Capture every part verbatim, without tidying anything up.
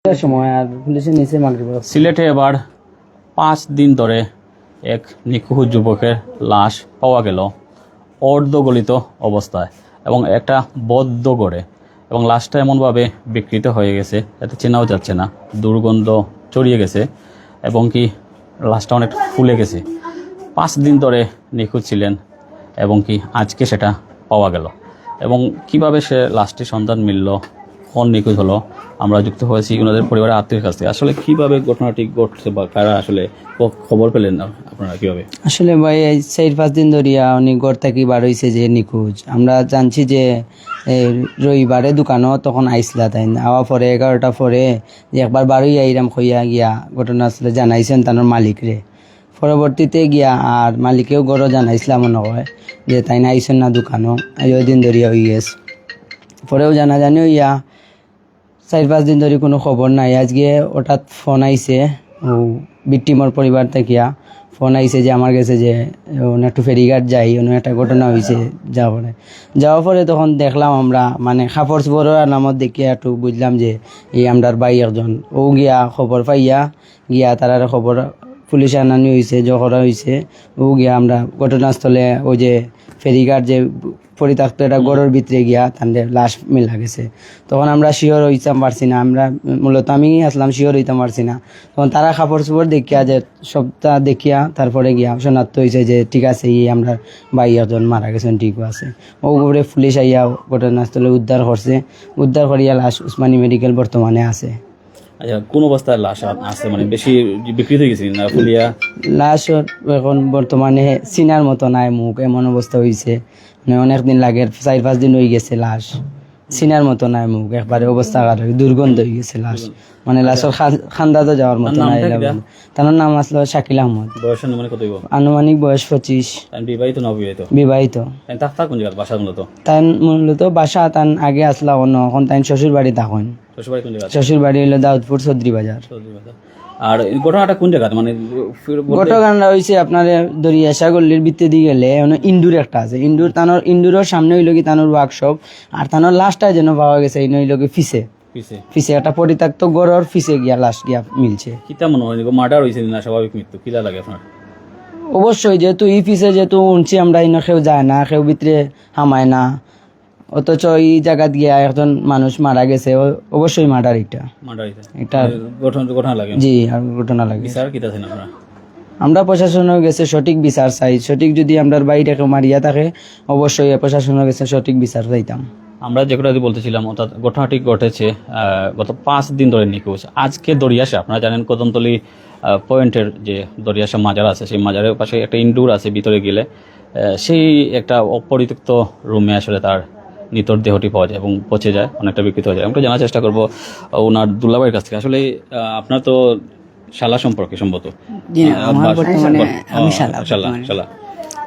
সময় আর পুলিশে নিচে মাগরিব। সিলেটে এবার পাঁচ দিন ধরে এক নিখোঁজ যুবকের লাশ পাওয়া গেল অর্ধগলিত অবস্থায় এবং একটা বদ্ধ ঘরে, এবং লাশটা এমনভাবে বিকৃত হয়ে গেছে, এতে চেনাও যাচ্ছে না, দুর্গন্ধ ছড়িয়ে গেছে এবং কি লাশটা অনেক ফুলে গেছে। পাঁচ দিন ধরে নিখোঁজ ছিলেন এবং কি আজকে সেটা পাওয়া গেল। এবং কিভাবে সে লাশটির সন্ধান মিলল, কখন নিখোঁজ হলো, আমরা যুক্ত হয়েছি ওনাদের পরিবারের আত্মীয়ের কাছ থেকে। আসলে কিভাবে ঘটনাটি ঘটছে বা কারা আসলে খ-, খবর পেলেন না আপনারা কিভাবে? আসলে ভাই, এই চাইর পাঁচ দিন ধরিয়া উনি ঘর থাকি বার হইছে যে নিখোঁজ। আমরা জানছি যে এই রবিবারে দোকানো তখন আইসলা তাইন, আওয়া পরে এগারোটা পরে যে একবার বার হইয়া আইরাম কইয়া গিয়া ঘটনাস্থলে জানাইছেন তানোর মালিকরে। পরবর্তীতে গিয়া আর মালিকেও ঘরো জানাইছিলাম মনে হয় যে তাইন আইসন না দোকানো, এই ওই দিন ধরিয়া হই গেছে। পরেও জানাজানি হইয়া চাইর পাঁচ দিন ধরি কোনো খবর নাই। আজকে হঠাৎ ফোন আইছে, ও ভিকটিমর পরিবার থাকিয়া ফোন আইছে যে আমার গেছে যে অনো একটু ফেরিঘাট যাই, অনো একটা ঘটনা হইছে। যাওয়া পরে, যাওয়া পরে তখন দেখলাম আমরা, মানে, কাপড় চোপড়র আলামত দেখিয়া একটু বুঝলাম যে এই আমরার ভাই একজন। ও গিয়া খবর পাইয়া গিয়া তারারে খবর পুলিশে আনানি হইছে, জো করা হইছে। ও গিয়া আমরা ঘটনাস্থলে ওই যে ফেরিঘাট যে পরিত্যক্ত একটা ঘরর ভিতরে গিয়া তানরে লাশ মিলা গেছে। তখন আমরা শিওর হইতাম পারছি না, আমরা মূলত আমি আসলাম শিওর হইতাম পারছি না। তখন তারা কাপড় চোপড় দেখিয়া যে সবটা দেখিয়া তারপরে গিয়া শনাক্ত হইছে যে ঠিক আছে, এই আমরার ভাই একজন মারা গেছেন, ঠিক আছে। ও উপরে পুলিশ আইয়া ঘটনাস্থলে উদ্ধার করছে, উদ্ধার করিয়া লাশ উসমানী মেডিকেল বর্তমানে আছে। আচ্ছা, কোন অবস্থায় লাশ আ-, আছে? মানে বেশি বিকৃত হয়ে গেছে না ফুলিয়া? লাশ এখন বর্তমানে চিনার মতো নাই মুখ, এমন অবস্থা হইছে। মানে অনেক দিন লাগে, চাইর পাঁচ দিন হই গেছে লাশ। চিনার মতো নাই মুখ, একবারে অবস্থা খারাপ, দুর্গন্ধ হই গেছে লাশ। মানে লাশর খা-, খান্দাতো যাওয়ার মতো তার নাই। নামটা কিতা? তার নাম আসলো শাকিল আহমদ। বয়স আনুমানিক কত হইব? আনুমানিক বয়স পঁচিশ। তাই বিবাহিত না অবিবাহিত? বিবাহিত। তাই থাকতা কোন জায়গায় বাসা মূলত? তাই মূলত বাসা তান আগে আসলা অন্য, এখন তাই শ্বশুর বাড়ি থাকইন। শ্বশুর বাড়ি কোন জায়গা? শ্বশুর বাড়ি হইলো দাউদপুর চৌধুরী বাজার। চৌধুরী বাজার। আর এই ঘটনাটা কোন জায়গাতে? মানে, ফির বলতে ঘটনাটা হইছে আপনার দরিয়াশা গল্লির ভিতরে দিয়ে গেলে, মানে, ইন্দুর একটা আছে। ইন্দুর তানোর, ইন্দুরর সামনে হইলো কি তানোর ওয়ার্কশপ, আর তানোর লাশটা যেন পাওয়া গেছে, এই হইলো কি পিছে। পিছে? পিছে একটা পরিত্যক্ত ঘরর পিছে গিয়া লাশ গিয়া মিলছে। কিতা মনে হয়, মার্ডার হইছে না স্বাভাবিক মৃত্যু? কিলা লাগে আপনার? অবশ্যই, যেহেতু এই পিছে যেহেতু উনছি আমরা, ইনো কেউ যায় না, কেউ ভিতরে হামায় না, অথচ এই জায়গাত গিয়া একজন মানুষ মারা গেছে, ও-, অবশ্যই মার্ডার এটা। মার্ডার এটা? এটা মানে ঘটনা, ঘটনা লাগে? জি, আর ঘটনা লাগে। বিচার কিতা চাইন আপনারা? আমরা প্রশাসনের গেছে সঠিক বিচার চাই। সঠিক যদি আমরার ভাইরে কেউ মারিয়া থাকে, অবশ্যই প্রশাসনের গেছে সঠিক বিচার চাইতাম। আমরা যে কথা বলতেছিলাম, অর্থাৎ ঘটনাটি ঘটেছে, আহ, গত পাঁচ দিন ধরে নিখোঁজ। আজকে দরিয়াশা, আপনারা জানেন কদমতলী, আহ, পয়েন্টের যে দরিয়াশা মাজার আছে, সেই মাজারের পাশে একটা ইন্দুর আছে, ভিতরে গেলে আহ, সেই একটা অপরিত্যক্ত রুমে আসলে তার নিথর দেহটি পাওয়া যায় এবং পচে যায়, অনেকটা বিকৃত হয়ে যায়। আমরা জানার চেষ্টা করব, আহ, ওনার দুলাভাইয়ের কাছ থেকে। আসলে, আহ, আপনার তো শালা সম্পর্কে সম্ভবত। জি না, আহ, আমার বা-, বর্তমানে বা-, আমি আহ, শালা, শালা, বর্তমানে। শালা।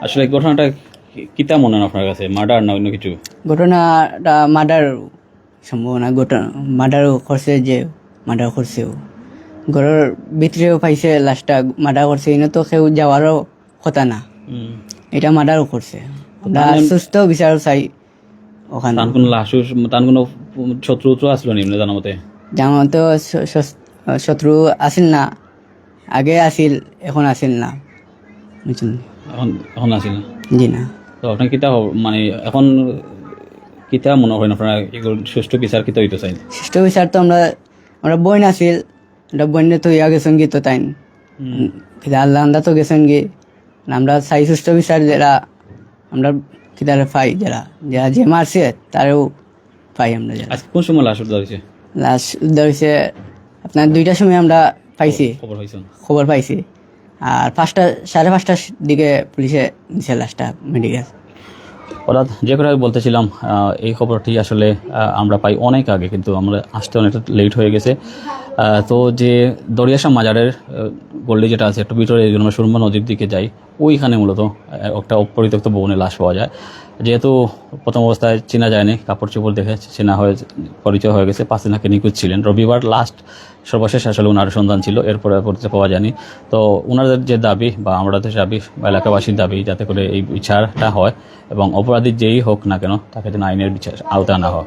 আসলে ঘটনাটা কি-, কিতা মনে হয় আপনার কাছে? মার্ডার না অন্য কিছু? ঘটনাটা মার্ডার সম্ভাবনা, ঘটনা মার্ডারও করছে, যে মার্ডার করছে ও। ঘরর ভিতরেও পাইছে লাশটা, মার্ডার করছে, ইনো তো কেউ যাওয়ারও কথা না। হুম। এটা মার্ডারও করছে। আমরা তার সুষ্ঠু বিচার চাই ওখানে। তান কোনো লাশ, তান কোনো শত্রু উত্রু আসলো নি, মানে, জানা মতে? জানা মতে শ-, শ-, শত্রু আছিল না, আগে আছিল, এখন আছিল না, বুঝছেন? এখন, এখন আছিল না? জি না। তো আপনার কিতা হব-, মানে, এখন কিতা মনে হয় আপনারা এগুলো সুষ্ঠু বিচার কিতা হইতে চাই? সুষ্ঠু বিচার তো আমরা, আমরা বইন আছিল, আমরা বইনে তো ইয়া গেছেন গি তো তাইন। হুম। কিতা আল্লাহ আন্দা তো গেছেন গি। আমরা চাই সুষ্ঠু বিচার, যারা আমরা কিতারে পাই, যারা, যারা যে মারছে, তারেও পাই আমরা যারা। আজকে কোন সময় লাশ উদ্ধার হয়েছে? লাশ উদ্ধার হয়েছে আপনার দুইটার সময় আমরা পাইছি। খবর হয়েছে? খবর পাইছি। আর পাঁচটা, সাড়ে পাঁচটার দিকে পুলিশে নিছে লাশটা মেডিকেল। অর্থাৎ যে কথা আমি বলতেছিলাম, আহ, এই খবরটি আসলে, আহ, আমরা পাই অনেক আগে, কিন্তু আমরা আসতে অনেকটা লেট হয়ে গেছে। আহ, তো যে দরিয়াশা মাজারের, আহ, গল্লি যেটা আছে একটু ভিতরে, এই জন্য সুরমা নদীর দিকে যাই, ওইখানে মূলত, আহ, একটা অপরিত্যক্ত ভবনে লাশ পাওয়া যায়। যেহেতু প্রথম অবস্থায় চেনা যায়নি, কাপড় চোপড় দেখে চেনা হয়ে, পরিচয় হয়ে গেছে, পাঁচ দিন আগে নিখোঁজ ছিলেন। রবিবার লাস্ট সর্বশেষ আসলে ওনার সন্ধান ছিল, এরপরে পরিচয় পাওয়া যায়নি। তো ওনাদের যে দাবি বা আমাদের দাবি বা এলাকাবাসীর দাবি, যাতে করে এই বিচারটা হয় এবং অপরাধী যেই হোক না কেন, তাকে যেন আইনের বিচার আওতায় আনা হয়।